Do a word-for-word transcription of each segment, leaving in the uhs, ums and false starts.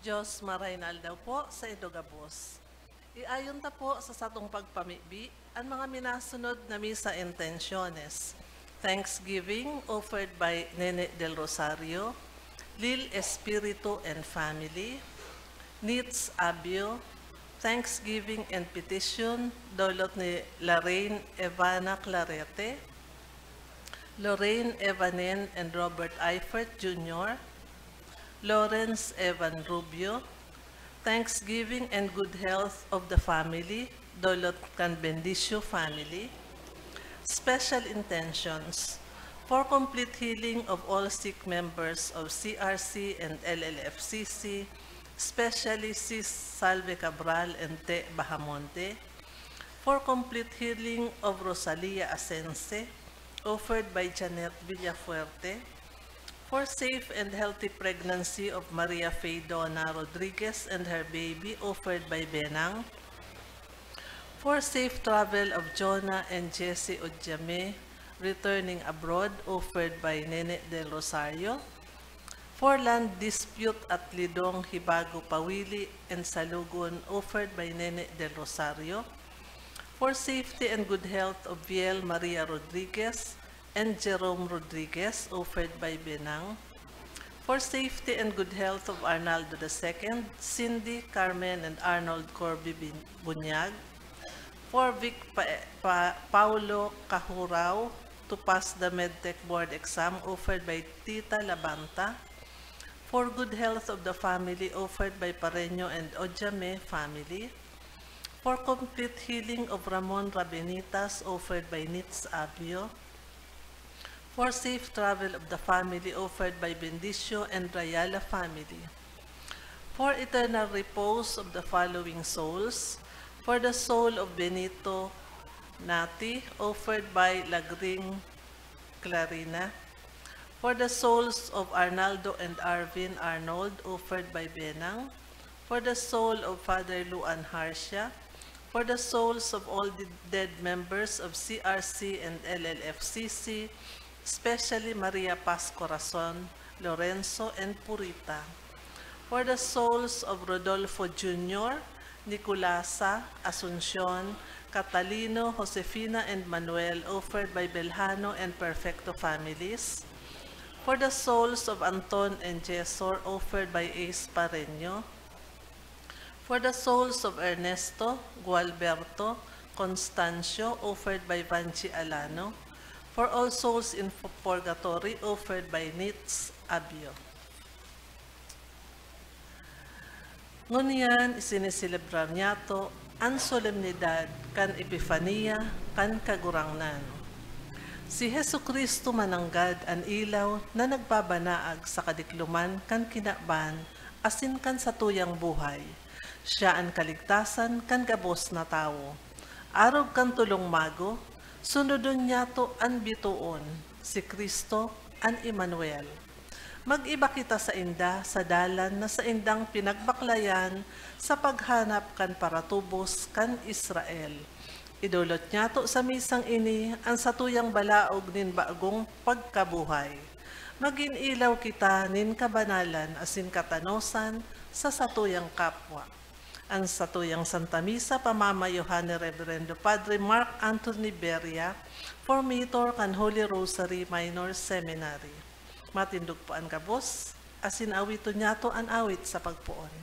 Diyos, maray na aldaw po sa indo gabos. Iayon ta po sa satong pagpamibi an mga minasunod na misa intenciones. Thanksgiving offered by Nene del Rosario, Lil Espiritu and family, Nits Abio, Thanksgiving and petition, dolot ni Lorraine Evana Clarete, Lorraine Evanen and Robert Eifert Junior, Lawrence Evan Rubio, Thanksgiving and good health of the family, dolot kan Bendicio family, special intentions for complete healing of all sick members of C R C and L L F C C, especially Sis Salve Cabral and Te Bahamonte, for complete healing of Rosalia Asense, offered by Janet Villafuerte, for safe and healthy pregnancy of Maria Faye Donna Rodriguez and her baby, offered by Benang, for safe travel of Jonah and Jessie Ojame returning abroad, offered by Nene Del Rosario, for land dispute at Lidong, Hibago, Pawili, and Salugon, offered by Nene Del Rosario, for safety and good health of Viel Maria Rodriguez and Jerome Rodriguez, offered by Benang, for safety and good health of Arnaldo the second, Cindy, Carmen, and Arnold Corby Bin-, Bunyag, for Vic Pa-, Pa-, Paulo Kahurao to pass the Medtech Board exam, offered by Tita Labanta, for good health of the family, offered by Pareño and Ojame family, for complete healing of Ramon Rabenitas, offered by Nits Abio, for safe travel of the family, offered by Bendicio and Rayala family, for eternal repose of the following souls, for the soul of Benito Nati, offered by Lagring Clarina, for the souls of Arnaldo and Arvin Arnold, offered by Benang, for the soul of Father Luan Harcia, for the souls of all the dead members of C R C and L L F C C, especially Maria Paz Corazon, Lorenzo, and Purita, for the souls of Rodolfo Junior, Nicolasa, Asuncion, Catalino, Josefina, and Manuel, offered by Belhano and Perfecto families, for the souls of Anton and Jesor, offered by Ace Pareño, for the souls of Ernesto, Gualberto, Constancio, offered by Vanchi Alano, for all souls in fu-, purgatory, offered by Nits Abio. Ngunyan, isiniselebrar niyato an solemnidad kan Epifania kan Kagurangnan. Si Jesu-Cristo mananggad an ilaw na nagbabanaag sa kadikloman kan kinaban asin kan satuyang buhay. Siya an kaligtasan kan gabos na tawo. Arog kan tolong mago, sunodon niyato an bitoon, si Cristo, an Emmanuel. Mag-iba kita sainda sa dalan na saindang pinagbaklayan sa paghanap kan paratubos kan Israel. Idolot niyato sa misang ini an satuyang balaog nin bagong pagkabuhay. Magin ilaw kita nin kabanalan asin katanosan sa satuyang kapwa. An satuyang Santa Misa pamamayuhan ni Reverendo Padre Mark Anthony Beria, formator kan Holy Rosary Minor Seminary. Matindog po an gabos, asin awiton niyato an awit sa pagpoon.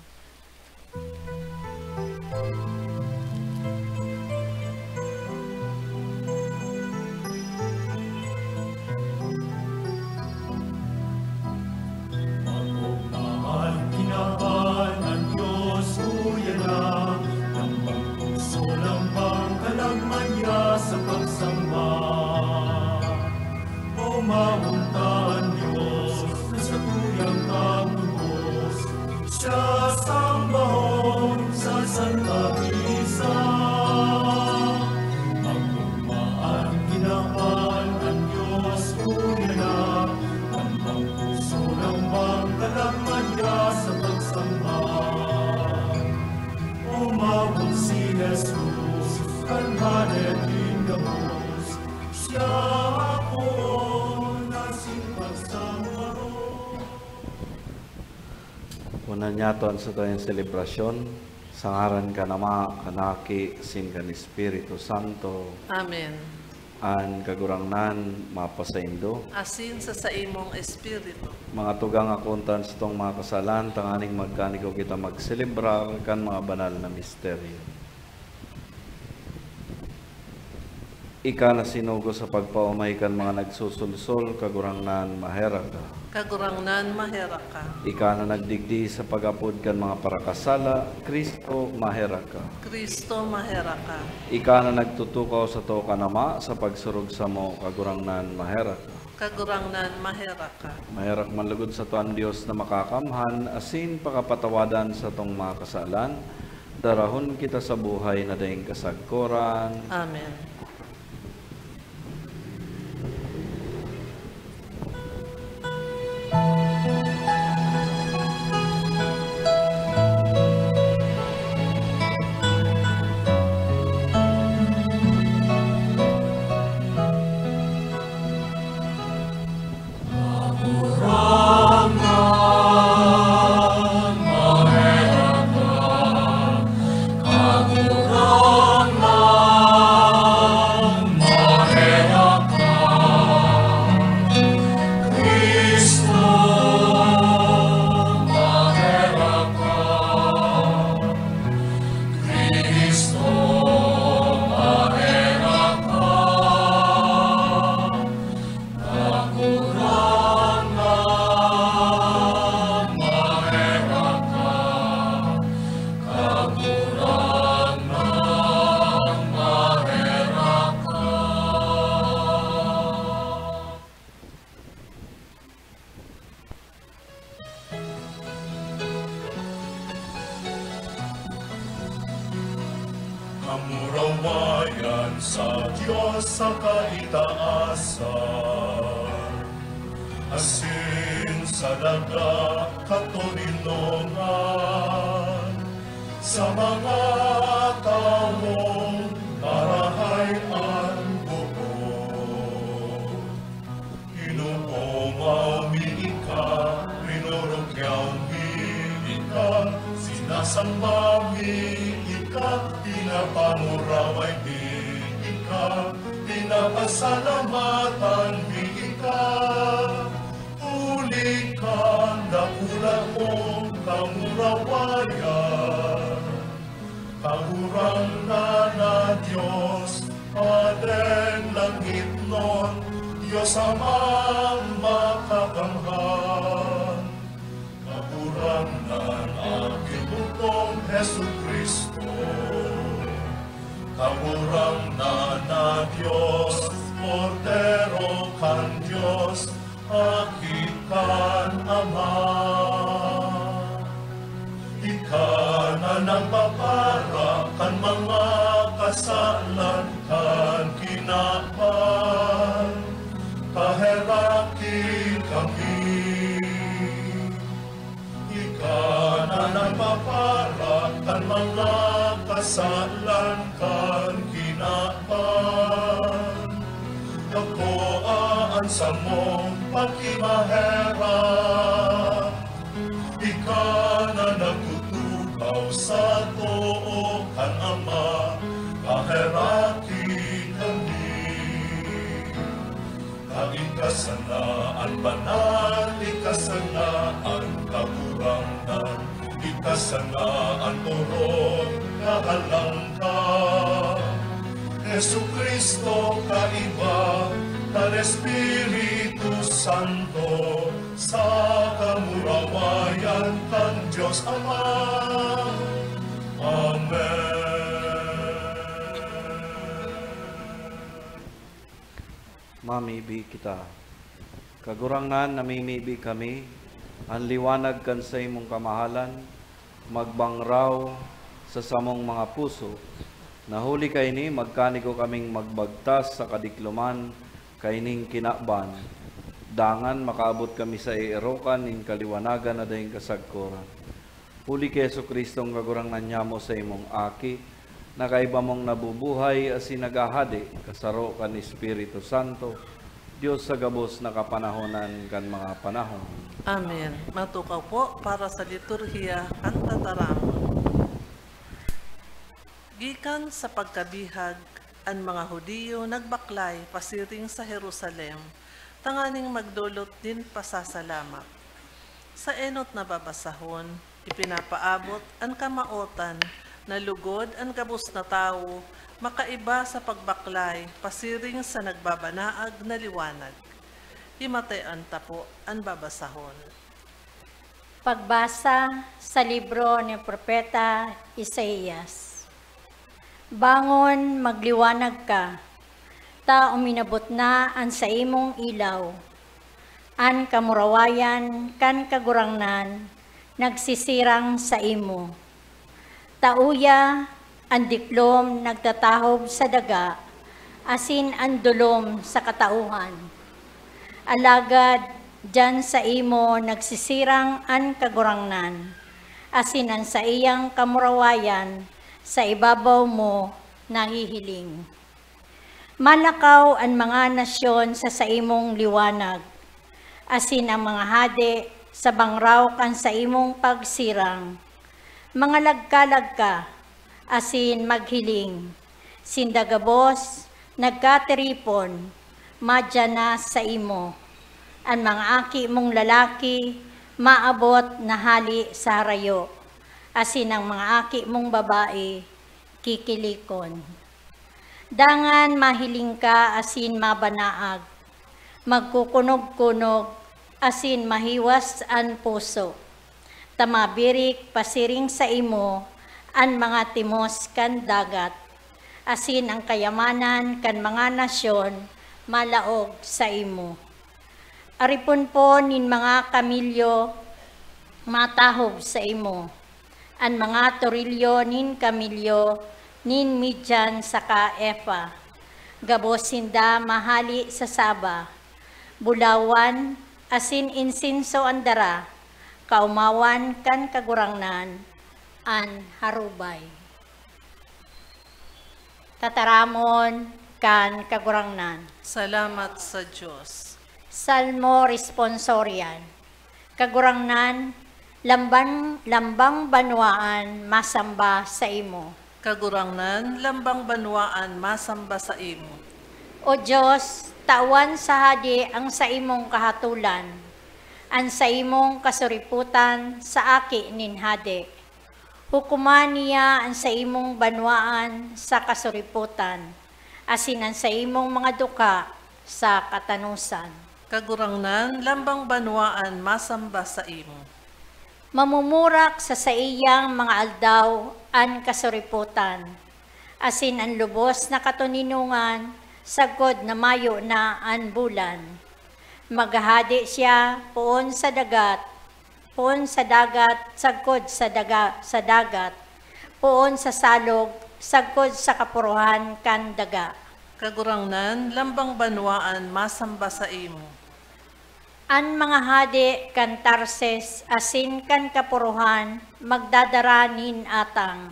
Mahal, kinaban an Diyos, uya na, lambang puso, lambang kalag man niya sa pagsamba. Omawon ta an Diyos na satuyang Kagurangnan, siya sambahon sa Santa Misa. Magugma an kinaban an Diyos, uya na, lambang puso, lambang kalag man niya sa pagsamba. Omawon si Jesus, kan hale nin gabos, siya poon asin pagsambahon. Una niyato an satuyang selebrasyon, sa ngaran kan Ama, kan Aki, asin kan Espiritu Santo. Amen. An Kagurangnan mapasaindo. Asin sa saimong espiritu. Mga tugang, akoon ta an satong mga kasalan, tanganing magkaniko kita magselebrar kan mga banal na misteryo. Ika na sinugo sa pagpaomay kan mga nagsusulsol, Kagurangnan, maherak ka. Kagurangnan, maherak ka. Ika na nagdigdi sa pag-apod kan mga parakasala, Cristo, maherak ka. Cristo, maherak ka. Ika na nagtutukaw sato kan Ama sa pagsurog samo, Kagurangnan, maherak ka. Kagurangnan, maherak ka. Maherak man logod sato an Dios na makakamhan, asin pakapatawadan satong mga kasalan, darahon kita sa buhay na daing kasagkoran. Amen. Kamurawayan sa Dios sa kaitaasan, asin sa daga katoninongan, sa mga tawong marahay an boot. Inopomaw mi ika, rinorokyaw mi ika, sinasamba mi ika, pinapanguraway mi ika, pinapasalamatan mi ika, huli kan dakula mong kamurawayan. Kagurangnan na Dios, Padeng langitnon, Dios Amang makakamhan. Kagurangnan Aki mong Jesu-Cristo. Kagurangnan na Dios, Kordero kan Dios, Aki kan Ama. Ika na nagpapara kan mga kasalan kan kinaban, paheraki kami. Ika na nagpapara kan mga kasalan kan kinaban, tapoa an samong pakimaherak. Ika na nagtutukaw sato Sana an banal, ika sana an Kagurangnan, ika sana an orog na halangka. Jesu-Cristo, kaiba kan Espiritu Santo, sa kamurawayan kan Dios Ama. Amen. Mamibi kita. Kagurangnan, namimibi kami, an liwanag kan saimong kamahalan magbangraw sa samong mga puso, na huli kaini magkanigo kaming magbagtas sa kadikloman kaining kinaban, dangan makaabot kami sa eerokan nin kaliwanagan na daing kasagkoran. Huli ki Jesu-Cristong Kagurangnan nyamo, sa imong Aki, na kaiba mong nabubuhay asin naghahade kasaro kan Espiritu Santo, Dios sa gabos na kapanahonan kan mga panahon. Amen. Matukaw po para sa liturhiya kan tataramon. Gikan sa pagkabihag, an mga Judio nagbaklay pasiring sa Jerusalem tanganing magdolot nin pasasalamat. Sa enot na babasahon, ipinapaabot an kamawotan na lugod an gabos na tawo makaiba sa pagbaklay pasiring sa nagbabanaag na liwanag. Himatayan ta po an babasahon. Pagbasa sa libro ni Propeta Isaias. Bangon, magliwanag ka, ta uminabot na an saimong ilaw. An kamurawayan kan Kagurangnan nagsisirang saimo. Ta uya, an diklom nagtatahob sa daga, asin an dolom sa katauhan. Alagad diyan saimo nagsisirang an Kagurangnan, asin an saiyang kamurawayan sa ibabaw mo nahihiling. Malakaw an mga nasyon sa saimong liwanag, asin an mga hade sa bangraw kan saimong pagsirang. Mangalagkalag ka, asin maghiling, sinda gabos nagkatiripon, madya na saimo. An mga aki mong lalaki maabot na hale sa harayo, asin an mga aki mong babae kikilikon. Dangan mahiling ka asin mabanaag, magkukunog-kunog asin mahiwas an puso, ta mabirik pasiring saimo an mga timos kan dagat, asin an kayamanan kan mga nasyon malaog saimo. Ariponpon nin mga kamelyo matahob saimo, an mga torilyo nin kamelyo nin Midian saka Efa. Gabos sinda mahale sa Saba. Bulawan asin insenso an dara, kaomawan kan Kagurangnan an harubay. Tataramon kan Kagurangnan. Salamat sa Dios. Salmo Responsorial. Kagurangnan, lamban-, lambang banwaan masamba saimo. Kagurangnan, lambang banwaan masamba saimo. O Dios, tawan sa hade ang saimong kahatolan, an saimong kasuripotan sa aki nin hade. Hukoman niya an saimong banwaan sa kasuripotan, asin an saimong mga dukha sa katanosan. Kagurangnan, lambang banwaan masamba saimo. Mamumurak sa saiyang mga aldaw an kasuripotan, asin an lubos na katoninongan sagkod na mayo na an bulan. Maghahade siya poon sa dagat, poon sa dagat, sagkod sa daga-, sa dagat, poon sa salog, sagkod sa kapurohan kan daga. Kagurangnan, lambang banwaan masamba saimo. An mga hade kan Tarsis asin kan kapurohan magdadara nin atang.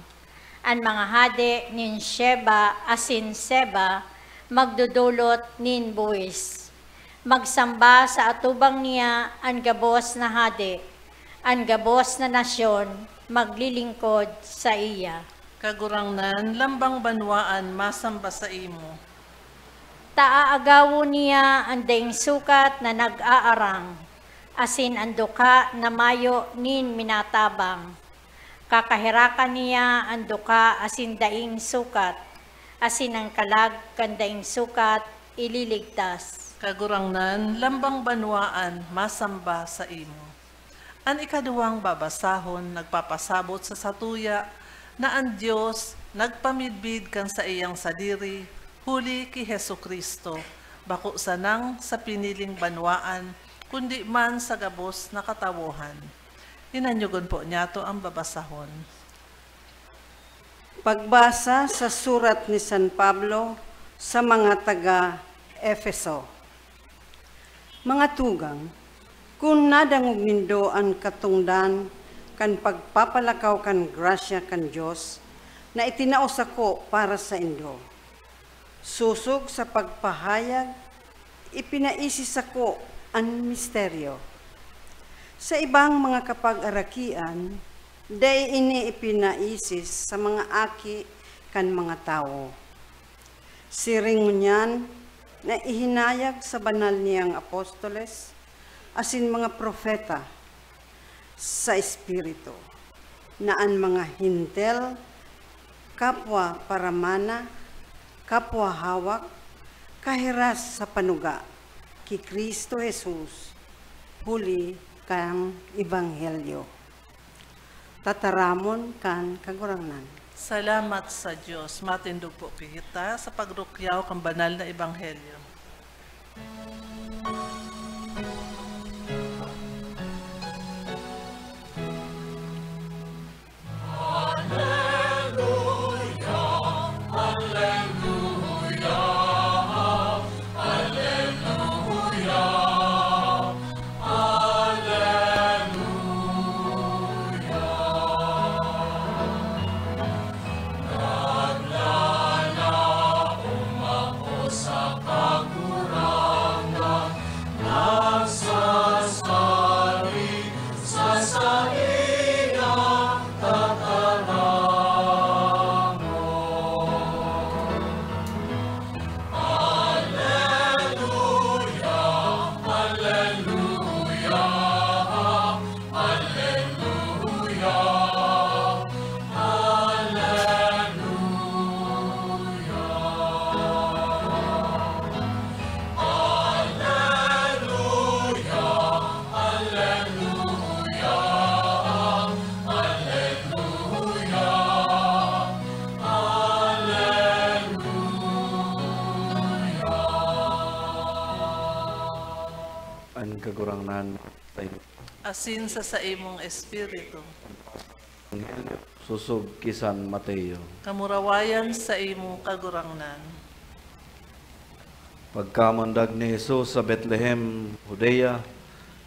An mga hade nin Sheba asin Seba magdodolot nin buhis. Magsamba sa atubang niya an gabos na hade, an gabos na nasyon maglilingkod saiya. Kagurangnan, lambang banwaan masamba saimo. Ta aagawon niya an daing sukat na nag-aarang, asin an dukha na mayo nin minatabang. Kakaherakan niya an dukha asin daing sukat, asin an kalag kan daing sukat ililigtas. Kagurangnan, lambang banwaan masamba saimo. An ikaduwang babasahon nagpapasabot sa satuya na an Dios nagpamidbid kan saiyang sadiri huli ki Jesu-Cristo, bako sanang sa piniling banwaan, kundi man sa gabos na katawohan. Linanyogon po niyato an babasahon. Pagbasa sa surat ni San Pablo sa mga taga Efeso. Mga tugang, kun nadangog nindo an katongdan kan pagpapalakaw kan grasya kan Dios na itinao sako para saindo, sosog sa pagpahayag, ipinaisis sako an misteryo. Sa ibang mga kapagarakian, dai ini ipinaisis sa mga aki kan mga tawo. Siring ngunyan na ihinayag sa banal niyang apostoles asin mga propeta sa Espiritu, na an mga Hentil, kapwa paramana, kapwa hawak, kahiras sa panuga ki Cristo Jesus, huli kan Ebanghelyo. Tataramon kan Kagurangnan. Salamat sa Dios. Matindog po kita sa pagrukyaw kan banal na ebanghelyo. An Kagurangnan. Asin sa saimong espiritu. Ebanghelyo sosog ki San Mateo. Kamurawayan saimo, Kagurangnan. Pagkamundag ni Jesus sa Betlehem, Judea,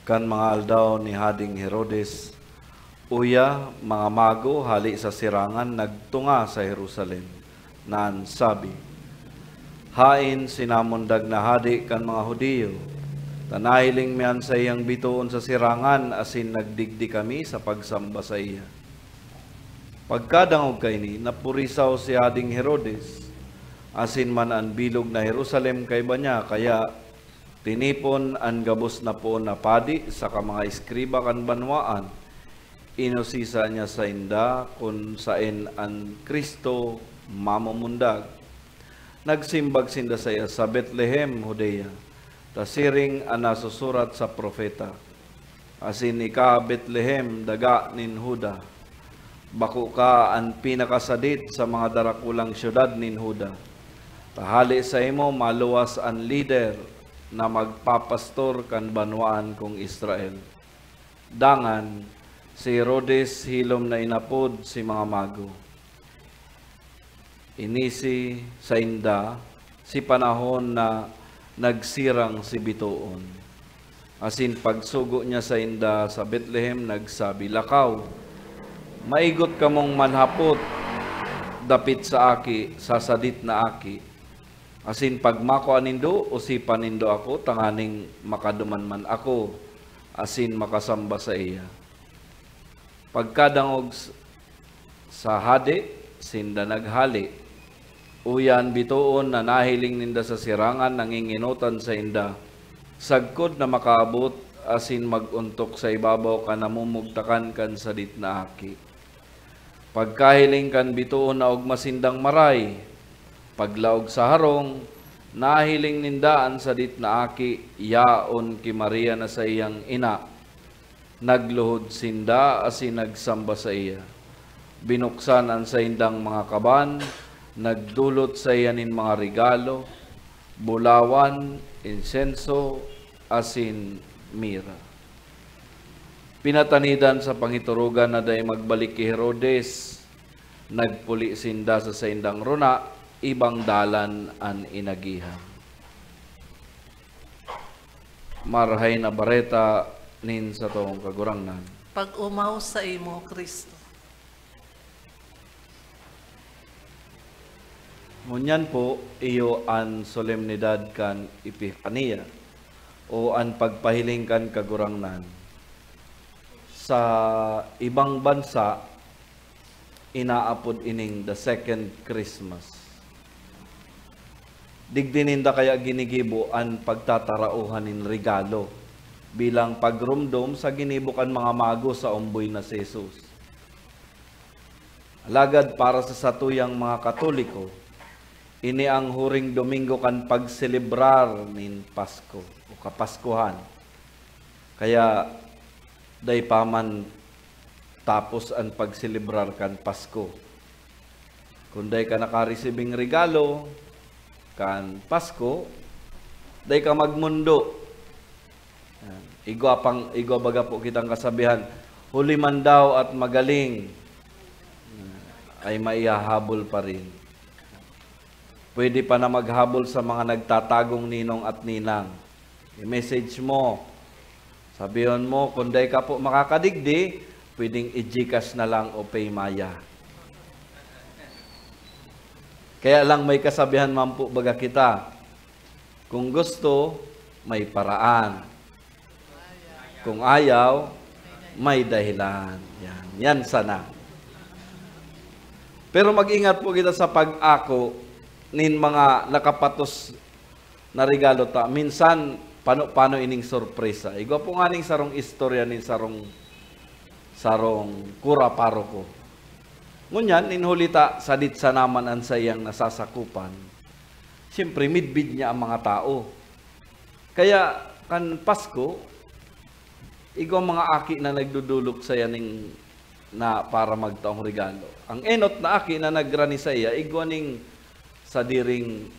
kan mga aldaw ni Hading Herodes, uya, mga mago hale sa sirangan nagtunga sa Jerusalem. Na an sabi, "Haen si namundag na hade kan mga Judio, ta nahiling mi an saiyang bitoon sa sirangan asin nagdigdi kami sa pagsamba saiya." Pagkadangog kaini, napurisaw si Hading Herodes, asin man an bilog na Jerusalem kaiba niya, kaya tinipon an gabos na poon na padi saka mga eskriba kan banwaan. Inusisa niya sainda kun saen an Cristo mamumundag. Nagsimbag sinda saiya, "Sa Betlehem, Judea, ta siring an nasusurat sa propeta, 'Asin ika, Betlehem, daga nin Juda, bako ka an pinakasadit sa mga darakulang syudad nin Juda, ta hale saimo maluwas an lider na magpapastor kan banwaan kong Israel.'" Dangan, si Herodes hilom na inapod si mga mago. Inisi sainda si panahon na nagsirang si bitoon. Asin pagsugo niya sainda sa Betlehem, nagsabi, "Lakaw, maigot kamong manhapot dapit sa aki, sa sadit na aki. Asin pagmakua nindo, osipan nindo ako, tanganing makaduman man ako, asin makasamba saiya." Pagkadangog s-, sa hade, sinda naghale. Uya an bitoon na nahiling ninda sa sirangan nangingenotan sainda, sagkod na makaabot asin mag-ontok sa ibabaw kan namumugtakan kan sadit na aki. Pagkahiling kan bitoon na ogma sindang maray, paglaog sa harong, nahiling ninda an sadit na aki yaon ki Maria na saiyang ina. Nagluhod sinda asin nagsamba saiya. Binuksan an saindang mga kaban, nagdolot saiya nin mga regalo, bulawan, insenso, asin mira. Pinatanidan sa pangiturugan na dai magbalik ki Herodes, nagpuli sinda sa saindang rona, ibang dalan an inagihan. Marahay na Bareta nin satong Kagurangnan. Pag-omaw saimo, Cristo. Ngunyan po, iyo an solemnidad kan Epifania, o an pagpahiling kan Kagurangnan. Sa ibang bansa, inaapod ining the second Christmas. Digdi ninda kaya ginigibo an pagtatarauhan nin regalo bilang pagromdom sa ginibo kan mga mago sa omboy na si Jesus. Alagad para sa satuyang mga Katoliko, ini ang huring Domingo kan pagselebrar nin Pasko o Kapaskuhan. Kaya dai pa man tapos an pagselebrar kan Pasko. Kun dai ka nakaresibing regalo kan Pasko, dai ka magmundo. Yan. Igwa pang, igwa baga po kitang kasabihan, "Huli man daw at magaling, ay maihahabol pa rin." Pwede pa na maghabol sa mga nagtatagong ninong at ninang. I-message mo. Sabihon mo, kung dai ka po makakadigdi, pwedeng i-GCash na lang o PayMaya. Kaya lang may kasabihan man po baga kita, kung gusto, may paraan. Kung ayaw, may dahilan. Yan. Yan sana. Pero mag-ingat po kita sa pag-ako nin mga nakapatos na regalo ta. Minsan, pano-pano ining sorpresa. Igwa po nga ning sarong istorya nin sarong, sarong kura paroko. Ngunyan, nin huli ta, sadit sa naman an saiyang nasasakupan. Siyempre, midbid niya ang mga tao. Kaya, kan Pasko, igwa mga aki na nagdudulok saiya ning na para magtaong regalo. Ang enot na aki na nagrani saiya, igwa ning sadiring,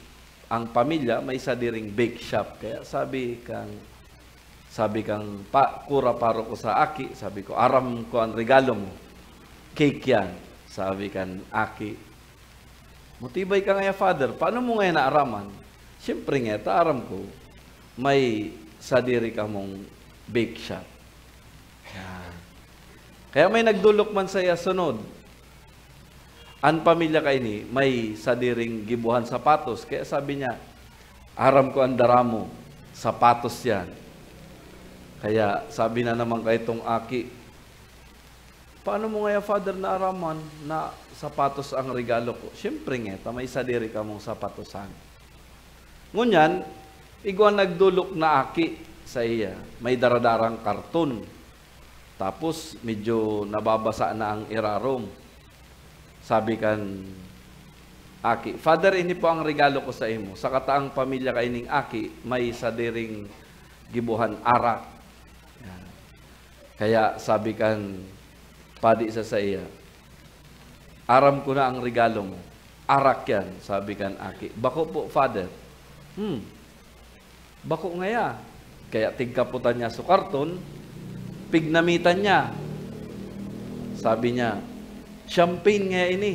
ang pamilya may sadiring bake shop. Kaya sabi kang, sabi kang pa, kura paroko sa aki, sabi ko, "Aram ko ang regalo mo. Cake yan," sabi kan aki. "Matibay ka ngaya, Father. Paano mo ngaya naaraman?" "Siyempre ngaya, ta aram ko, may sadiri kamong bake shop." Yan. Kaya may nagdolok man saiya sunod. An pamilya kaini, may sadiring gibohan sapatos. Kaya sabi niya, "Aram ko an dara mo, sapatos yan." Kaya sabi na naman kaitong aki, "Paano mo ngaya, Father, naaraman na sapatos ang regalo ko?" "Siyempre ngaya, ta may sadiri kamong sapatosan." Ngunyan, igwa nagdolok na aki saiya, may daradarang karton. Tapos, medyo nababasa na ang irarom. Sabi kan aki, "Father, ini po ang regalo ko saimo." Saka ta ang pamilya kaining aki, may sadiring gibohan arak. Yan. Kaya sabi kan padi sa saiya, "Aram ko na ang regalo mo. Arak yan," sabi kan aki. "Bako po, Father." "Hmm. Bako ngaya." Kaya tigkapotan niya so karton, pignamitan niya. Sabi niya, "Champagne ngaya ini.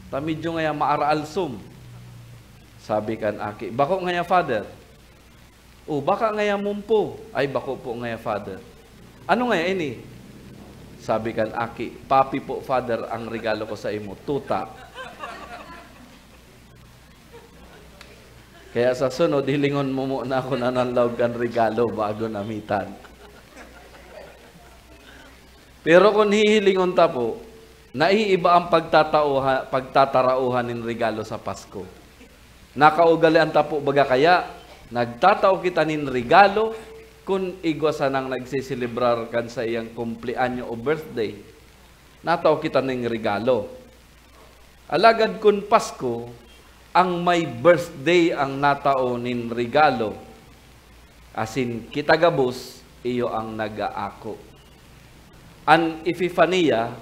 Ta medyo ngaya maaraalsom." Sabi kan aki, "Bako ngaya, Father." "O, baka ngaya mumpo." "Ay, bako po ngaya, Father." "Ano ngaya ini?" Sabi kan aki, "Papi po, Father, ang regalo ko saimo, tuta." Kaya sa sunod, hilingon mo muna ako na nanlaog kan regalo bago namitan. Pero kung hihilingon ta po, Naiiba ang pagtatauha-, pagtatarauhan nin regalo sa Pasko. Nakaugalean ta po baga kaya, nagtatao kita nin regalo kun igwa sanang nagseselebrar kan saiyang kumpleanyo o birthday. Natao kita nin regalo. Alagad kun Pasko, ang may birthday ang natao nin regalo, asin kita gabos, iyo ang nag-aako. An Epifania,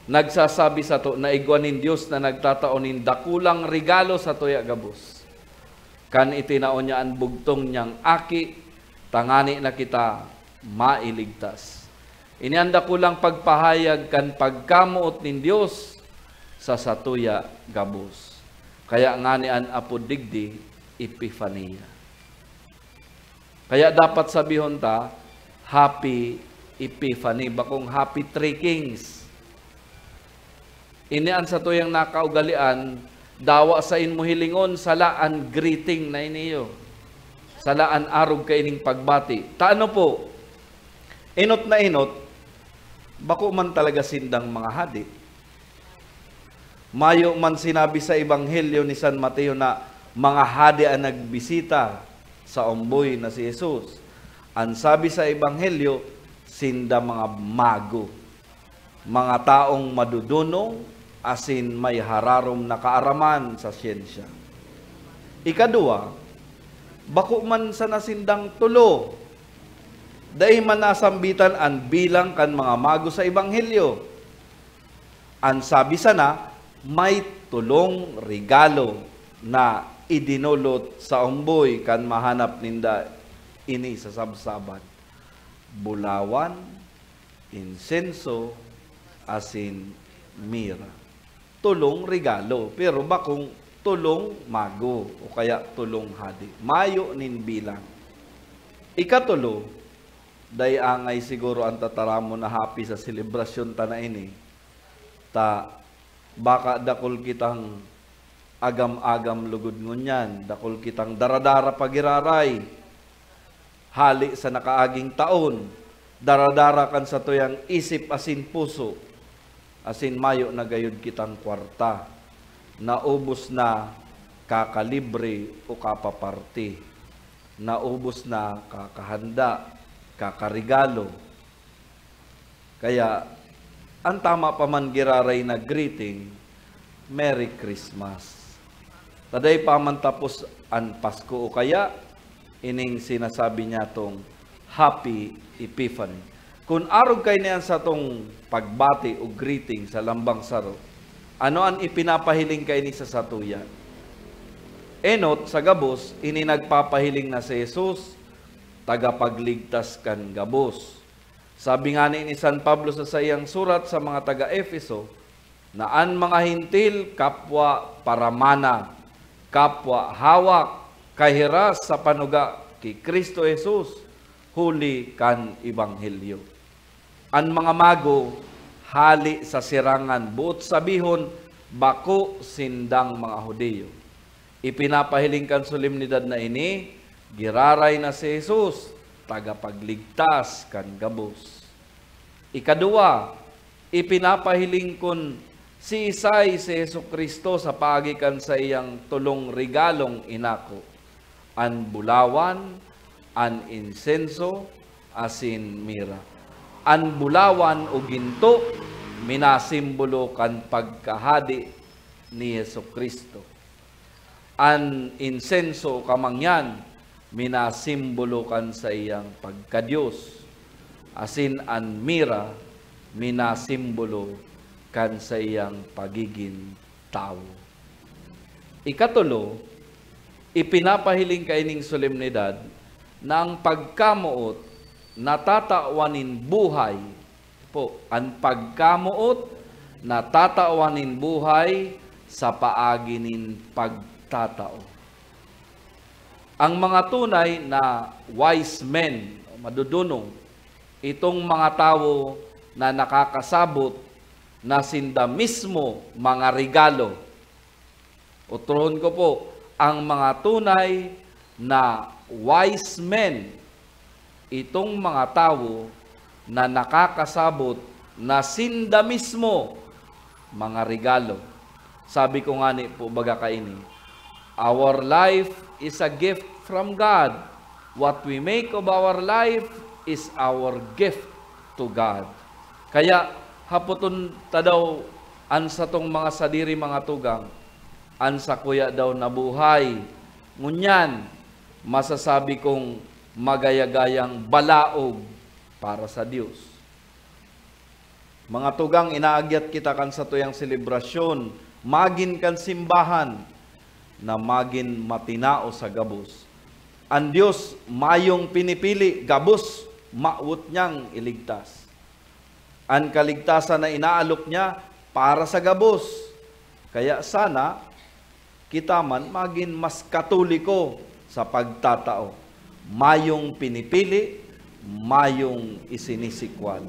nagsasabi sato na igwa nin Dios na nagtatao nin dakulang regalo satuya gabos, kan itinao niya an bugtong niyang Aki, tangani na kita mailigtas. Ini an dakulang pagpahayag kan pagkamoot nin Dios sa satuya gabos. Kaya ngani an apod digdi, Epifania. Kaya dapat sabihon ta, "Happy Epiphany," bakong "Happy Three Kings." Ini an satuyang nakaugalean, dawa sain mo hilingon, sala an greeting na iniyo. Sala an arog kaining pagbati. Ta ano po? Enot na enot, bako man talaga sindang mga hade. Mayo man sinabi sa Ebanghelyo ni San Mateo na mga hade an nagbisita sa omboy na si Jesus. An sabi sa Ebanghelyo, sinda mga mago, mga taong madudunong asin may hararom na kaaraman sa syensya. Ikaduwa, bako man sana sindang tolo. Dai man nasambitan an bilang kan mga mago sa Ebanghelyo. An sabi sana, may tolong regalo na idinolot sa omboy kan mahanap ninda ini sa sabsaban: bulawan, insenso, asin mira. Tolong regalo, pero bakong tolong mago o kaya tolong hade. Mayo nin bilang. Ikatolo, dai angay siguro an tataramon na happy sa selebrasyon ta na ini. Ta baka dakul kitang agam-agam lugod ngunyan, dakul kitang dara-dara pa giraray. Hale sa nakaaging taon, dara-dara kan satuyang isip asin puso, asin mayo na gayod kitang kwarta. Naubos na kakalibre o kapaparti. Naubos na kakahanda, kakaregalo. Kaya, an tama pa man giraray na greeting, "Merry Christmas." Ta dai pa man tapos an Pasko o kaya ining sinasabi niyatong Happy Epiphany. Kun arog kaini an satong pagbati o greeting sa lambang saro, ano an ipinapahiling kaini sa satuya? Enot, sa gabos, ini nagpapahiling na si Jesus, tagapagligtas kan gabos. Sabi ngani ni San Pablo sa saiyang surat sa mga taga-Efeso, na an mga Hentil kapwa paramana, kapwa hawak, kahiras sa panuga ki Cristo Jesus, huli kan Ebanghelyo. An mga mago, hale sa sirangan, boot sabihon, bako sindang mga Judio. Ipinapahiling kan solemnidad na ini, giraray na si Jesus, tagapagligtas kan gabos. Ikaduwa, ipinapahiling kun siisay si Jesu-Cristo sa paagi kan saiyang tolong regalong inako, an bulawan, an insenso, asin mira. An bulawan o ginto, minasimbolo kan pagkahade ni Jesu-Cristo. An insenso o kamangyan, minasimbolo kan saiyang pagka-Dios, asin an mira, minasimbolo kan saiyang pagigin tawo. Ikatolo, ipinapahiling kaining solemnidad na ang pagkamoot natatawan nin buhay po, an pagkamoot natatawan nin buhay sa paagi nin pagtatao. Ang mga tunay na wise men, o madudunong, itong mga tawo na nakakasabot na sinda mismo mga regalo. Otrohon ko po, ang mga tunay na wise men, itong mga tawo na nakakasabot na sinda mismo mga regalo. Sabi ko ngani po baga kaini, our life is a gift from God. What we make of our life is our gift to God. Kaya hapoton ta daw an satong mga sadiri, mga tugang, an sakuya daw na buhay. Ngunyan, masasabi kong magayagayang balaog para sa Dios. Mga tugang, inaagyat kita kan satuyang selebrasyon, magin kan simbahan na magin matinao sa gabos. An Dios mayong pinipili, gabos mawot niyang iligtas. An kaligtasan na inaalok niya para sa gabos. Kaya sana, kita man magin mas Katoliko sa pagtatao. Mayong pinipili, mayong isinisikwal.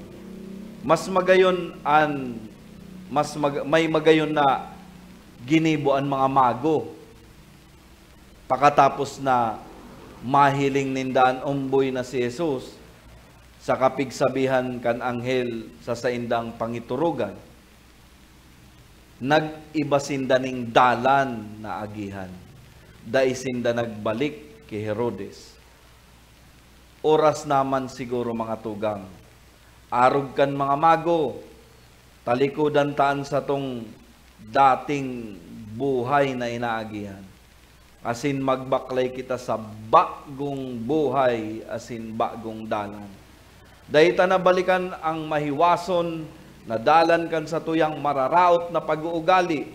Mas magayon an, mas mag-, may magayon na ginibo an mga mago. Pakatapos na mahiling ninda an omboy na si Jesus, sa kapigsabihan kan anghel sa saindang pangiturugan, nag-iba sinda ning dalan na agihan. Dai sinda nagbalik ki Herodes. Oras naman siguro, mga tugang. Arog kan mga mago, talikodan ta an satong dating buhay na inaagihan, asin magbaklay kita sa bagong buhay asin bagong dalan. Dai ta na balikan ang mahiwason na dalan kan satuyang mararaot na pag-uugali,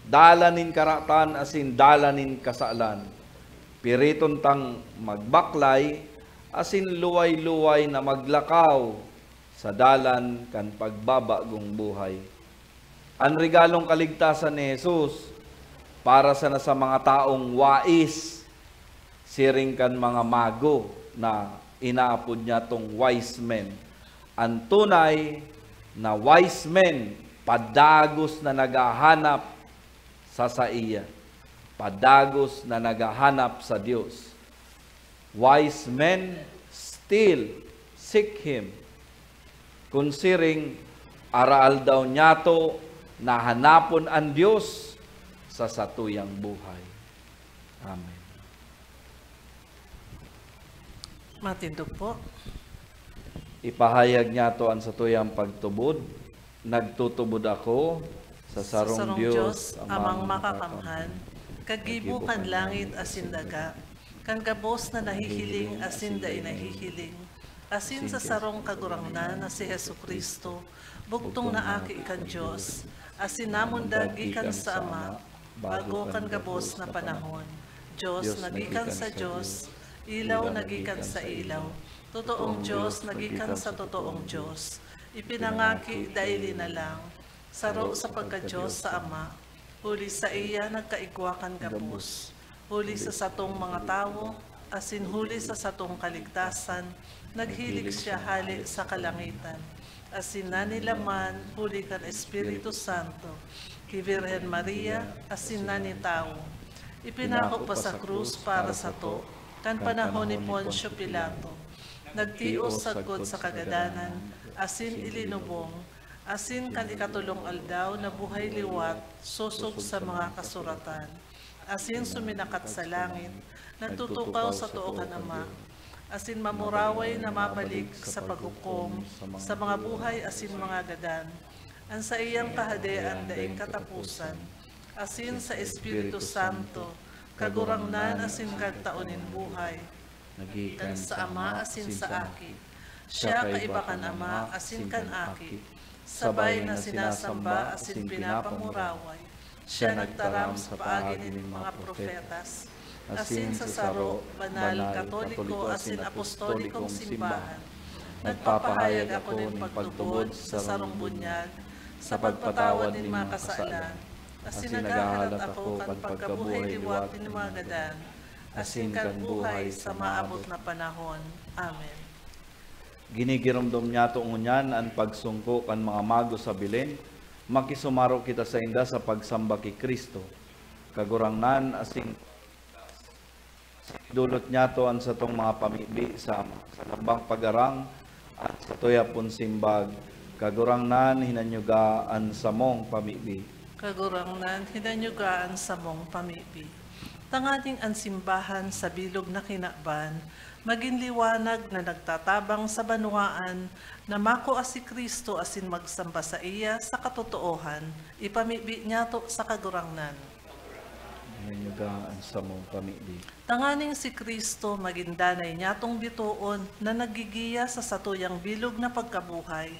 dalan nin karatan asin dalan nin kasalan. Piriton tang magbaklay asin luway-luway na maglakaw sa dalan kan pagbabagong buhay. An regalong kaligtasan ni Jesus para sana sa mga taong wais, siring kan mga mago na inaapod niyatong wise men. An tunay na wise men, padagos na naghahanap sa saiya, padagos na naghahanap sa Dios. Wise men still seek Him. Kun siring, araal daw niyato na hanapon an Dios sa satuyang buhay. Amen. Matindog po. Ipahayag niyato an satuyang pagtubod. Nagtutubod ako sa sarong Dios, Amang Makakamhan, kagibo kan langit asin daga, kan gabos na nahihiling asin dai nahihiling, asin sa sarong Kagurangnan na si Jesu-Cristo, bugtong na Aki kan Dios, asin namundag gikan sa Ama, bago kan gabos na panahon. Dios na gikan sa Dios, ilaw na gikan sa ilaw, totoong Dios na gikan sa totoong Dios, ipinangaki dai linalang, saro sa pagka-Dios sa Ama, huli saiya nagkaigwa kan gabos, huli sa satong mga tawo, asin huli sa satong kaligtasan, naghilig siya hale sa kalangitan, asin nanilaman huli kan Espiritu Santo, ki Birhen Maria, asin nanitawo. Ipinako pa sa krus para sato, kan panahon ni Poncio Pilato. Nagtios sagkod sa kagadanan, asin ilinubong, asin kan ikatolong aldaw nabuhay liwat sosog sa mga kasuratan, asin suminakat sa langit, nagtutukaw sa too kan Ama, asin mamuraway na mabalik sa paghukom sa mga buhay asin mga gadan. An saiyang kahadean daing kataposan, asin sa Espiritu Santo, Kagurangnan asin Kagtao nin buhay, kan sa Ama asin sa Aki. Siya kaiba kan Ama asin kan Aki, sabay na sinasamba asin pinapamuraway. Siya nagtaram sa paagi nin mga propetas, asin sa saro, banal, katoliko asin apostolikong simbahan. Nagpapahayag ako nin pagtubod sa sarong bunyag, sa pagpatawad nin mga kasalan, asin naghahalat ako kan pagkabuhay liwat nin mga gadan, asin kan buhay sa maabot na panahon. Amen. Ginigiromdom niyato ngunyan an pagsungko kan mga mago sa Belen. Makisumaro kita sainda sa pagsamba ki Cristo, Kagurangnan asin Dulot niyato an satong mga pamibi sa, sa lambang pagharang, an satuya pon simbag, Kagurangnan, hinanyuga an samong pamibi. Kagurangnan, hinanyuga an samong pamibi. Tanganing an simbahan sa bilog na kinaban magin liwanag na nagtatabang sa banwaan, na makua si Cristo asin magsamba saiya sa katotoohan, ipamibi niyato sa Kagurangnan. Hinanyuga an samong pamibi. Tanganing si Cristo magin danay niyatong bitoon na naggigiya sa satuyang bilog na pagkabuhay,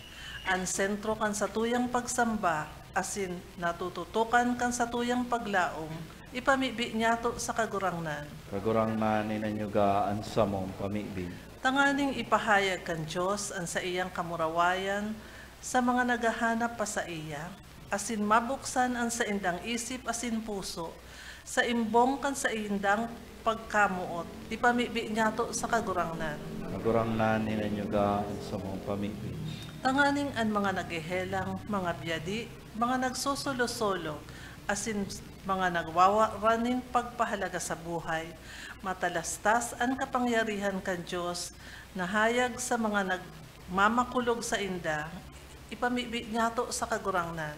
an sentro kan satuyang pagsamba, asin natututokan kan satuyang paglaom, ipamibi niyato sa Kagurangnan. Kagurangnan, hinanyuga an samong pamibi. Tanganing ipahayag kan Dios an saiyang kamurawayan sa mga naghahanap pa saiya, asin mabuksan an saindang isip asin puso sa imbong kan saindang pagkamoot, ipamibi niyato sa Kagurangnan. Kagurangnan, hinanyuga an samong pamibi. Tanganing an mga naghehelang, mga biyadi, mga nagsosolosolo, asin mga nagwawaran nin pagpahalaga sa buhay, matalastas an kapangyarihan kan Dios na hayag sa mga nagmamakulog sainda, ipamibi niyato sa Kagurangnan.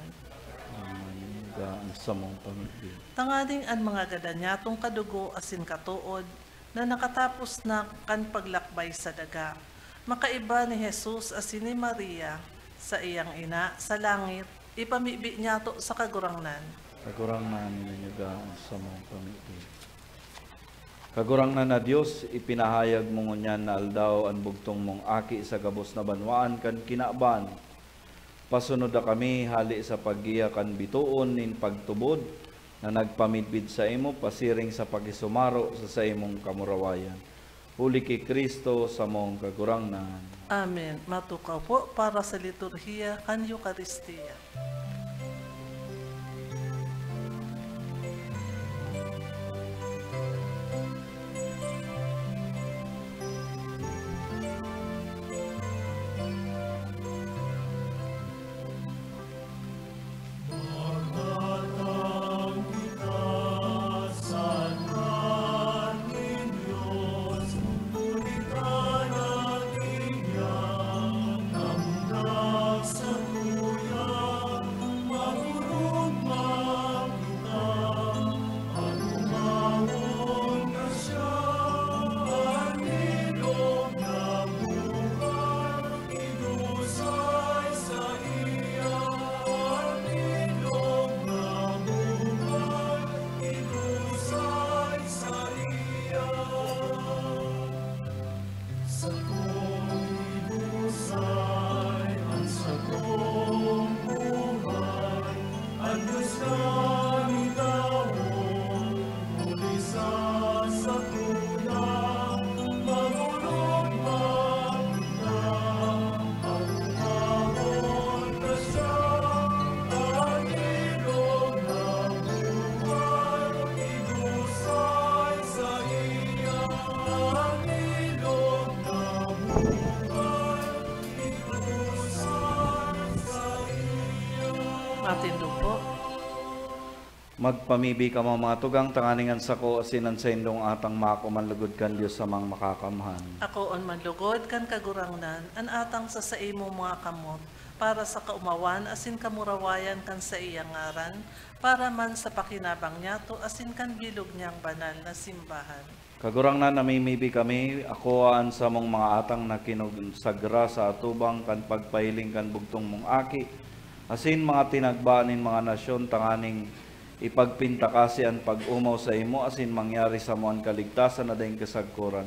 Hinanyuga an samong pamibi. Tanganing an mga gadan niyatong kadugo asin katood na nakatapos na kan paglakbay sa daga, makaiba ni Jesus asin ni Maria, saiyang ina, sa langit, ipamibi niyato sa Kagurangnan. Kagurangnan, hinanyuga an samong pamibi. Kagurangnan na Dios, ipinahayag mo ngunyan na aldaw an bugtong mong Aki sa gabos na banwaan kan kinaban. Pasunod na kami hale sa paggiya kan bitoon nin pagtubod na nagpamidbid saimo pasiring sa pakisumaro sa saimong kamurawayan. Huli ki Cristo, samong Kagurangnan. Amen. Matukaw po para sa liturhiya kan Eukaristia. Magpamibi kamo, mga tugang, tanganing an sako asin an saindong atang maako man lugod kan Dios Amang Makakamhan. Akoon man lugod kan Kagurangnan an atang sa saimong mga kamot, para sa kaomawan asin kamurawayan kan saiyang ngaran, para man sa pakinabang niyato asin kan bilog niyang banal na simbahan. Kagurangnan, namimibi kami, akoa an samong mga atang na kinonsagra sa atubang kan pagpahiling kan bugtong mong Aki, asin mga tinagba nin mga nasyon, tanganing ipagpintakasi an pag-omaw saimo asin mangyari samo an kaligtasan na daing kasagkoran.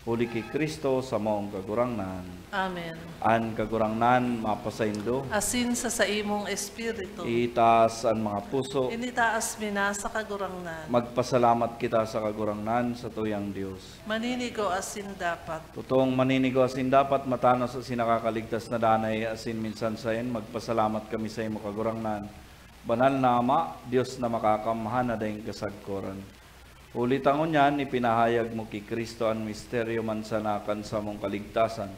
Huli ki Cristo, samong Kagurangnan. Amen. An Kagurangnan mapasaindo. Asin sa saimong espiritu. Itaas an mga puso. Initaas mi na sa Kagurangnan. Magpasalamat kita sa Kagurangnan, satuyang Dios. Maninigo asin dapat. Totoong maninigo asin dapat, matanos asin nakakaligtas na danay, asin minsan saen, magpasalamat kami saimo, Kagurangnan. Banal na Ama, Dios na makakamhan na daing kasagkoran. Huli ta ngunyan, ipinahayag mo ki Cristo an misteryo man sana kan samong kaligtasan,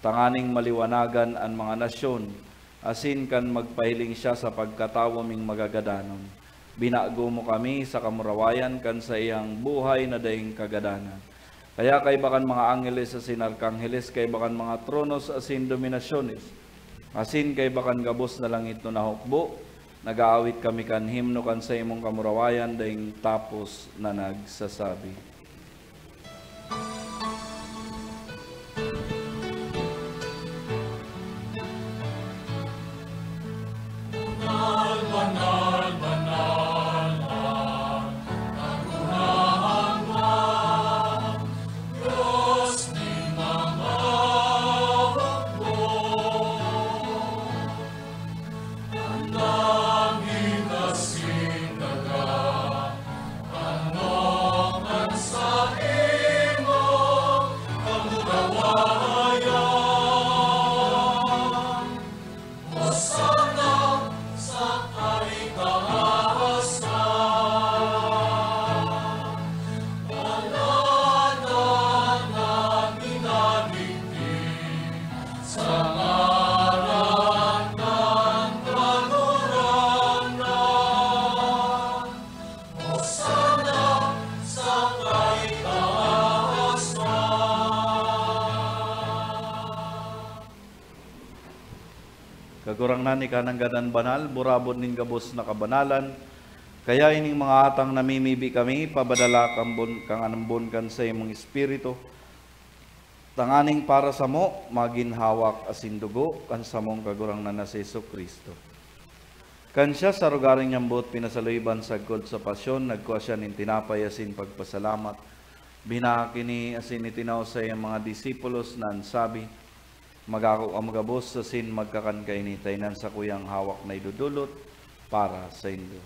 tanganing maliwanagan an mga nasyon, asin kan magpahiling siya sa pagkatawo ming magagadanon. Binago mo kami sa kamurawayan kan saiyang buhay na daing kagadanan. Kaya kaiba kan mga angheles asin arkangheles, kaiba kan mga tronos asin dominasyones, Asin kaiba kan gabos na langitnon na hukbo, nag-aawit kami kan himno kan saimong kamurawayan daing tapos na nagsasabi. Kagurangnan, ika nanggad an banal, burabod nin gabos na kabanalan. Kaya ining mga atang namimibi kami, papadala kan bon, kan ambon kan saimong Espiritu, tanganing para samo, magin hawak asin dugo kan samong Kagurangnan na si Jesu-Cristo. Kan siya sa arogaring niyang boot pinasaluiban sagkod sa pasyon, nagkua siya nin tinapay asin pagpasalamat. Binaak ini asin itinao sa iyang mga disipulos na an sabi, "Magako kamo gabos asin magkakan kaini, ta ini an sakuyang hawak na idodolot para saindo."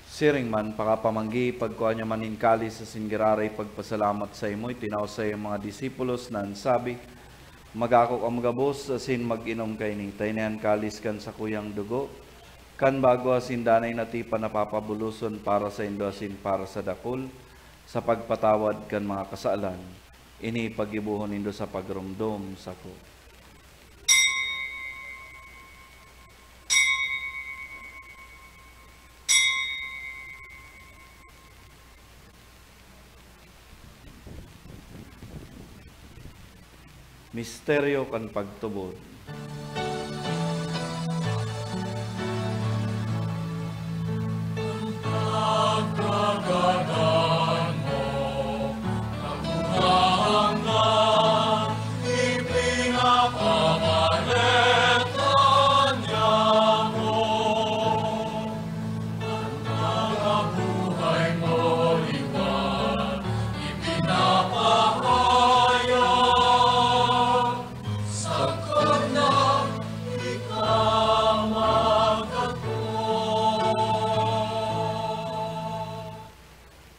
Siring man, pakapamanggi, pagkua niya man nin kalis asin giraray pagpasalamat saimo, itinao sa iyang mga disipulos na an sabi, "Magako kamo gabos asin mag-inom kaini, ta ini an kalis kan sakuyang dugo, kan bago asin danay na tipan na papabuloson para saindo asin para sa dakul, sa pagpatawad kan mga kasalan. Ini paggibohon nindo sa pagromdom sako." Misteryo kan pagtubod.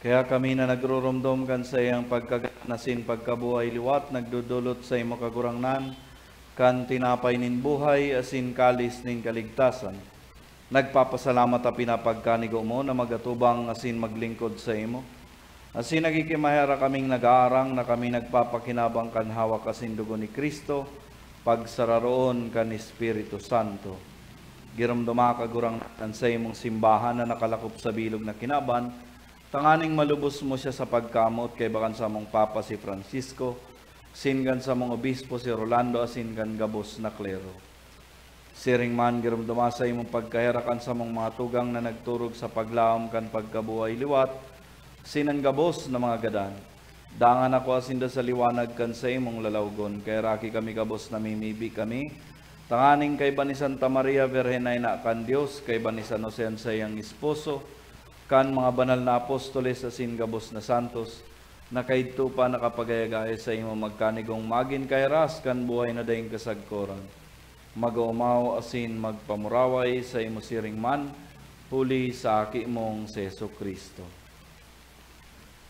Kaya kami na nagruromdom kan saiyang pagkagan asin pagkabuhay liwat, nagdodolot saimo, Kagurangnan, kan tinapay nin buhay asin kalis nin kaligtasan. Nagpapasalamat ta pinapagkanigo mo na magatubang asin maglingkod saimo. Asin nagkikimaherak kaming nag-aarang na kami nagpapakinabang kan hawak asin dugo ni Cristo, pagsararoon kan Espiritu Santo. Giromdoma, Kagurangnan, an saimong simbahan na nakalakop sa bilog na kinaban, tanganing malubos mo siya sa pagkamoot kaiba kan samong Papa si Francisco, asin kan samong Obispo si Rolando, asin kan gabos na klero. Siring man, giromdoma saimong pagkaherak an samong mga tugang na nagturog sa paglaom kan pagkabuhay liwat, asin an gabos na mga gadan. Dangan ako asinda sa liwanag kan saimong lalawgon. Kaheraki kami gabos, namimibi kami, tanganing kaiba ni Santa Maria, Birhen na ina kan Dios, kaiba ni San Jose an saiyang esposo, kan mga banal na apostoles asin gabos na santos, na kaidto pa nakapagayagaya saimo, magkanigong magin kahiras kan buhay na daing kasagkoran. Mag-oomaw asin magpamuraway saimo siring man, huli sa Aki mong si Jesu-Cristo.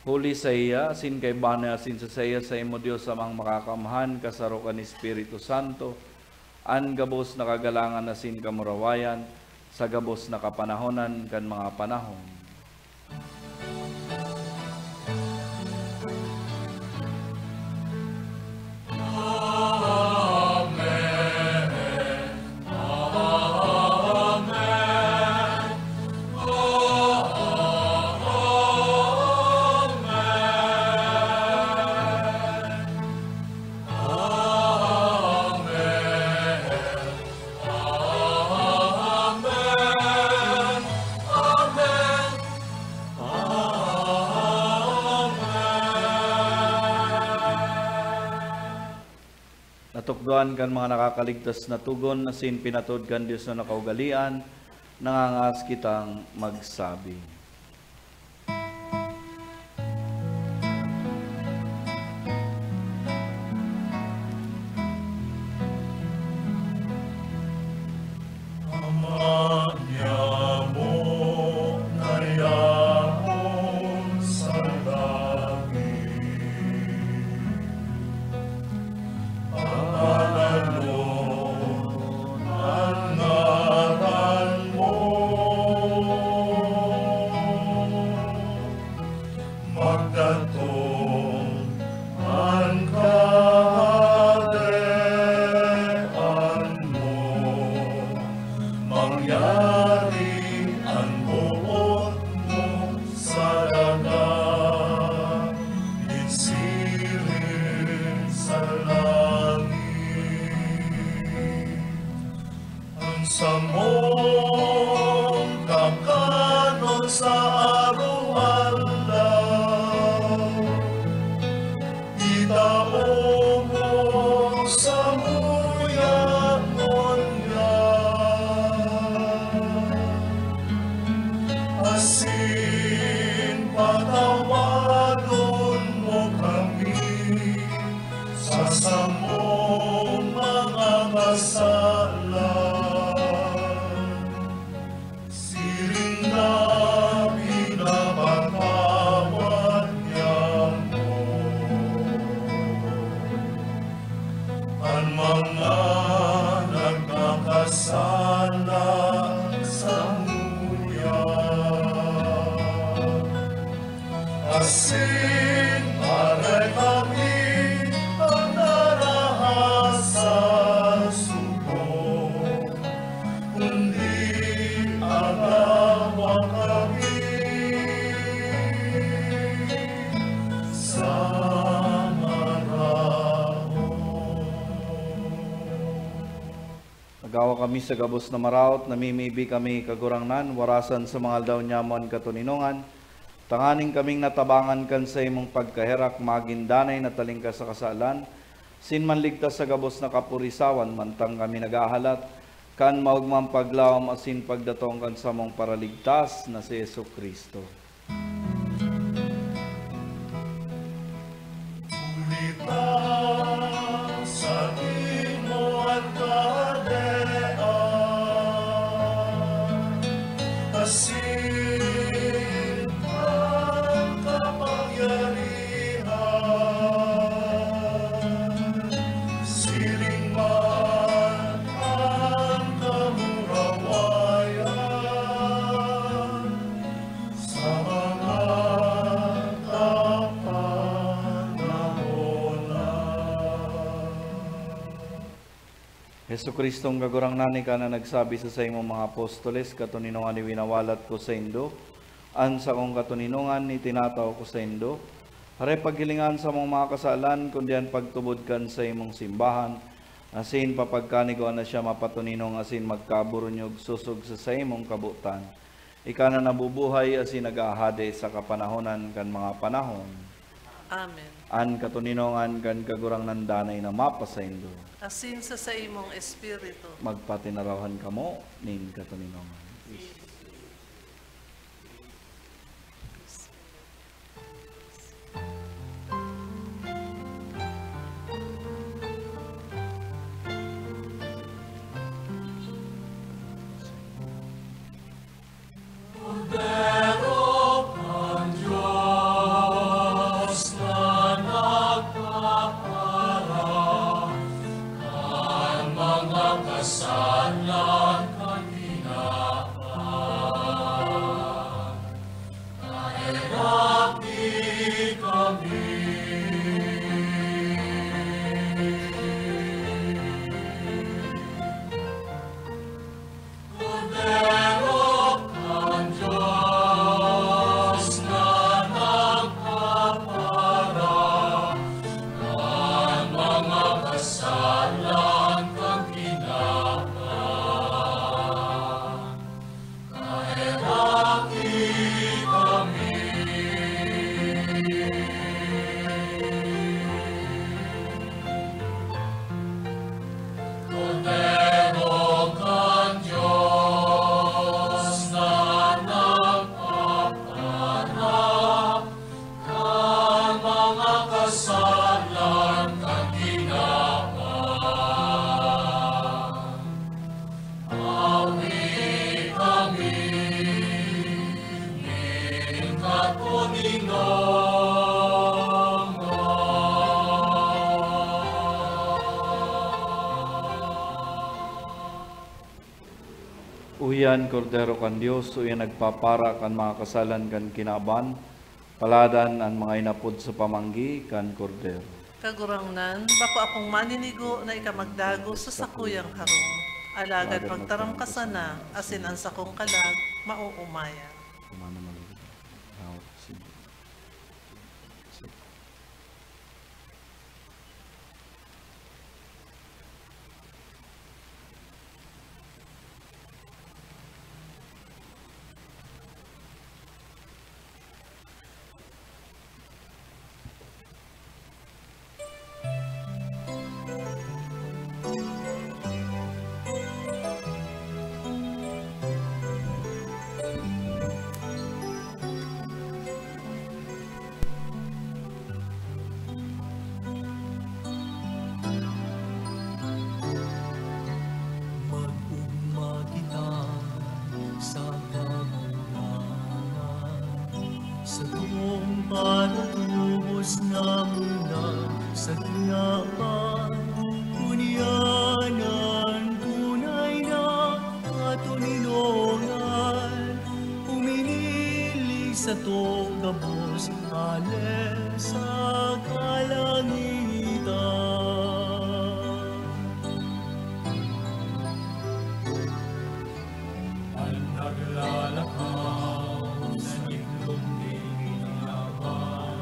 Huli saiya, asin kaiba niya, asin sa saiya, saimo Dios Amang Makakamhan, kasaro kan Espiritu Santo, an gabos na kagalangan asin kamurawayan, sa gabos na kapanahonan kan mga panahon. Tukdoan kan mga nakakaligtas na togon asin pinatod kan Dios na nakaugalean, nangangaas kitang magsabi. Ama niamo na yaon sa langit, banalon an ngaran mo. Magdatong an kahadean mo, mangyari an boot mo sa daga, nin siring sa langit. An samong kakanon sa araw-araw, itao mo samuya ngunyan. Asin patawadon mo kami sa samong mga kasalan, siring na pinapatawad niamo an mga nagkakasala samuya. Asin parekami an narahas sa sugo, kundi agawa kami sa maraot. Agawa kami sa gabos na maraot, namimibi kami, Kagurangnan, warasan sa mga aldaw niamo an katoninongan, tanganing kaming natabangan kan saimong pagkaherak, magin danay na talingkas sa kasalan, asin manligtas sa gabos na kapurisawan, mantang kami naghahalat kan maogmang paglaom asin pagdatong kan samong Paraligtas na si Jesu-Cristo. Huli ta saimo an kahadean, asin an kapangyarihan, siring man an kamurawayan sa mga kapanahonan. Jesu-Cristong Kagurangnan, ika na nagsabi sa saimong mga apostoles, "Katoninongan iwinawalat ko saindo, an sakong katoninongan itinatao ko saindo." Hare paghilinga an samong mga kasalan, kundi an pagtubod kan saimong simbahan, asin papagkanigoan na siya mapatoninong asin magkaburunyog sosog sa saimong kabotan. Ika na nabubuhay asin naghahade sa kapanahonan kan mga panahon. Amen. An katoninongan kan Kagurangnan danay na mapasaindo. Asin sa saimong espiritu. Magpatinarawan kamo nin katoninongan. Kordero kan Dios na nagpapara kan mga kasalan kan tinapay. Yan, Kordero kan Dios, uya nagpapara kan mga kasalan kan kinaban, paladan an mga inapod sa pamanggi kan Kordero. Kagurangnan, bako akong maninigo na ika magdagos sa sakuyang harong. Alagad magtaram ka sana, asin an sakong kalag maoomayan. Mag-ugma kita sa Kagurangnan, satong patatubos na muna sa tinapan. Ngunyan an tunay na katoninongan, huminili sato gabos hale sa kalangitan. An naglalakaw sa itlog nin kinaban,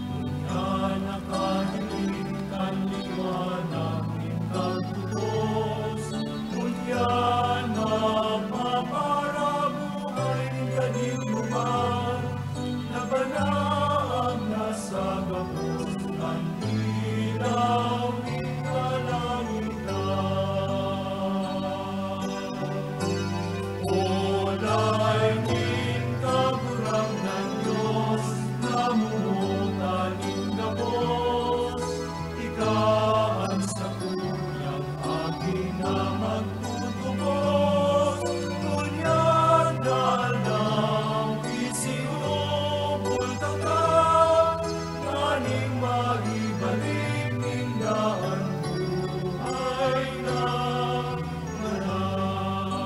ngunyan nakahiling kan liwanag nin pagtubos. Ngunyan mapaparabuhay nin kadinoman, nabanaag na sa gabos an ilaw nin kalangitan. Olay nin Kagurangnan Dios, namomotan nin gabos. Ika an sakuyang Aki na magtutubos. Ngunyan, Aldaw, isihubol taka, nganing maibalik ninda an buhay na ngaran.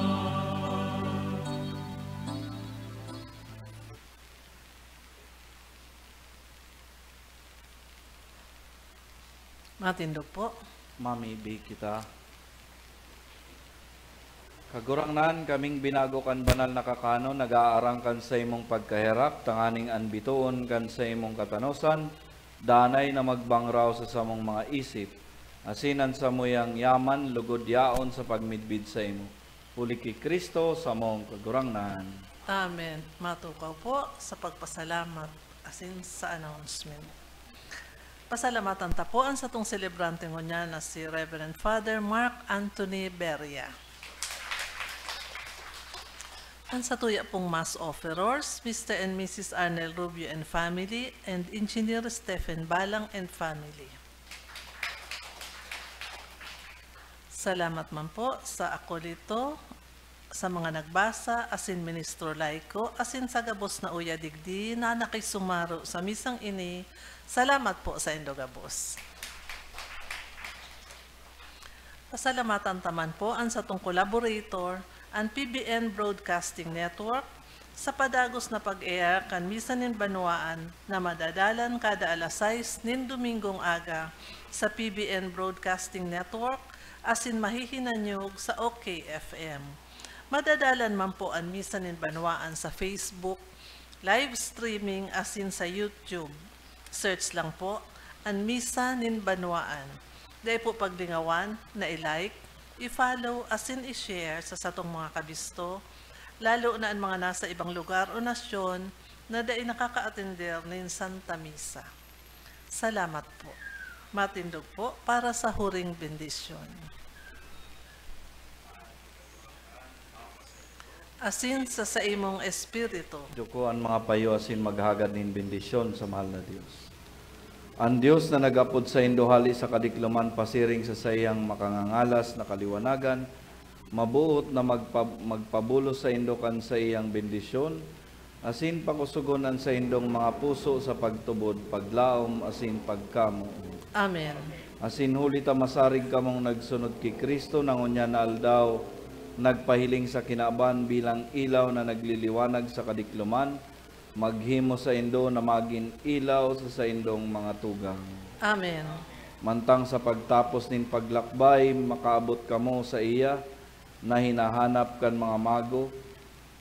Matindog po. Mamibi kita. Kagurangnan, kaming binago kan banal na kakanon, nag-aarang kan saimong pagkaherak, tanganing an bitoon kan saimong katanosan, danay na magbangraw sa samong mga isip, asin an samuyang yaman lugod yaon sa pagmidbid saimo. Huli ki Cristo, samong Kagurangnan. Amen. Matukaw po sa pagpasalamat asin sa announcement. Pasalamatan ta po an satong selebrante ngunyan na si Reverend Father Mark Anthony Beria. An satuya pong Mass offerors, Mister and Missus Arnel Rubio and family, and Engineer Stephen Balang and family. Salamat man po sa akolito, sa mga nagbasa, asin ministro laiko, asin sa gabos na uya digdi na nakisumaro sa misang ini. Salamat po saindo gabos. Pasalamatan ta man po an satong collaborator, an P B N Broadcasting Network, sa padagos na pag-air kan Misa nin Banwaan na madadalan kada alas sais nin Domingong aga sa P B N Broadcasting Network asin mahihinanyog sa OK F M. Madadalan man po an Misa nin Banwaan sa Facebook, live streaming asin sa YouTube. Search lang po, an Misa nin Banwaan. Dai po paglingawan na i-like, i-follow asin i-share sa satong mga kabisto, lalo na an mga nasa ibang lugar o nasyon na dai nakakaatender nin Santa Misa. Salamat po. Matindog po para sa huring bendisyon. Asin sa saimong espiritu. Duko an mga payo asin maghagad nin bendisyon sa mahal na Dios. An Dios na nag-apod saindo hali sa kadikloman pasiring sa saiyang makangangalas na kaliwanagan, mabuot na magpa-, magpabulos saindo kan saiyang bendisyon, asin pakosogon an saindong mga puso sa pagtubod, paglaom, asin pagkamoot. Amen. Asin huli ta masarig kamong nagsunod ki Cristo na ngunyan na aldaw, nagpahiling sa kinaban bilang ilaw na nagliliwanag sa kadikloman, maghimo saindo na magin ilaw sa saindong mga tugang. Amen. Mantang sa pagtapos nin paglakbay, makaabot kamo sa iya na hinahanap kan mga mago,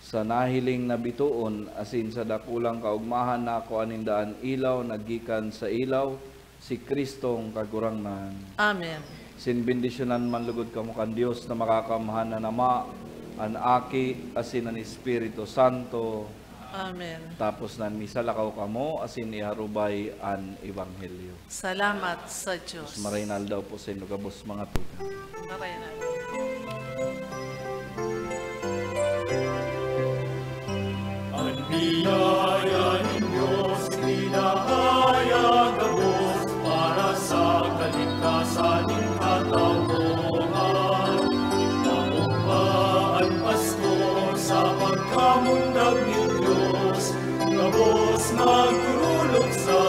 sa nahiling na bitoon asin sa dakulang kaogmahan na kua ninda an ilaw na gikan sa ilaw, si Kristong Kagurangnan. Amen. Sin bendisyonan man lugod kamo kan Dios na Makakamhan na Ama, an Aki, asin an Espiritu Santo. Amen. Tapos nan misa, lakaw kamo asin iharubay an Ebanghelyo. Salamat sa Diyos. Mas maray na aldaw po sa inyo gabos, mga tugang. Maray na aldaw. An biyaya nin Dios pinahayag gabos para sa kaligtasan nin katawhan. Maupma an Pasko sa pagkamundag nin Dios, gabos magdurulog sa